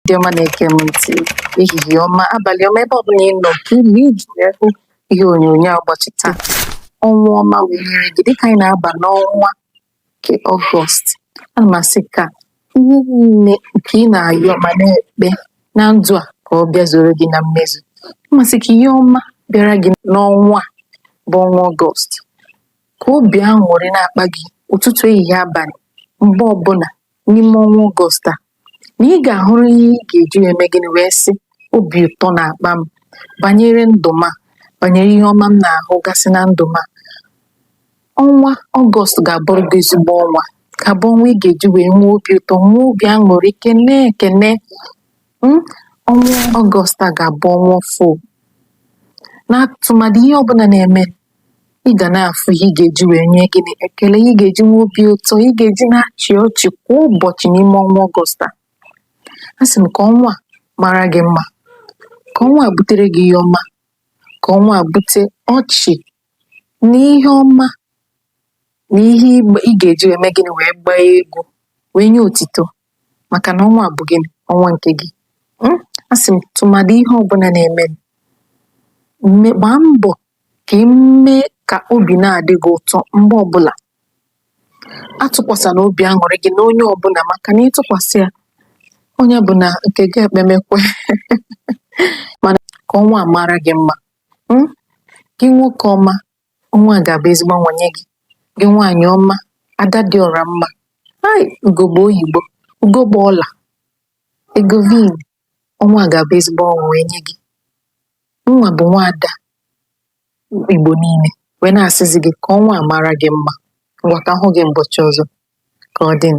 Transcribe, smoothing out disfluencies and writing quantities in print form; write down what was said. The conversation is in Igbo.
Ndị ọma na-ege m ntị, ehihie ọma, abalị ọma, ebe ọbụla ị nọ ka ị iji wee hụ ihe onyonyo a ụbọchị taa. Ọnwa ọma wee nyere gị dịka anyị na-aba n'ọnwa nke Ọgọst. Ana m asị ka ihe niile nke ị na-ayọ ma na-ekpe na ndụ a ka ọ bịa zoro gị na mmezu. Ana m asị ka ihe ọma bịara gị n'ọnwa a bụ ọnwa Ọgọst, ka obi aṅụrị na-akpa gị ụtụtụ, ehihie, abalị, mgbe ọbụla n'ime ọnwa Ọgọst a, na ị ga-ahụrụ ihe ị ga-eji wee mee gịnị wee sị obi ụtọ na-akpa m banyere ndụ m a, banyere ihe ọma m na-ahụ gasị na ndụ m a. Ọnwa Ọgọst ga-abụrụ gị ezigbo ọnwa, ga-abụ ọnwa ị ga-eji wee nwee obi ụtọ, nwee obi aṅụrị, kene ekene. Ọnwa Ọgọst a ga-abụ ọnwa ọfụ na tụmadị ihe ọbụla na-eme, ị ga na-afụ ihe ị ga-eji wee nye gịnị ekele, ihe ị ga-eji nwee obi ụtọ, ị ga-eji na-achị ọchị kwa ụbọchị n'ime ọnwa Ọgọst a. A sị m ka ọnwa a mara gị mma, ka ọnwa a butere gị ihe ọma, ka ọnwa a bute ọchị na ihe ọma na ihe ị ga-eji wee mee gịnị wee gbaa egwu wee nye otito, maka na ọnwa a bụ gịnị, ọnwa nke gị. A sị m tụmadị ihe ọbụla na-eme, gbaa mbọ ka ị mee ka obi na-adị gị ụtọ mgbe ọbụla. Atụkwasịla obi aṅụrị gị na onye ọbụla, maka na ịtụkwasị ya onye bụ na nke gị ekpemekwe. Mana ka ọnwa a mara gị mma. Gị nwoke ọma, ọnwa a ga-abụ ezigbo ọnwa nye gị. Gị nwaanyị ọma, ada dị ọra mma, ai, ugogbe oyibo, ugogbe ọla, egovin, ọnwa a ga-abụ ezigbo ọnwa wee nye gị. Nwa bụ nwaada Igbo niile wee na-asịzi gị ka ọnwa a mara gị mma. Ngwa, ka ahụ gị ụbọchị ọzọ. Ka ọ dị.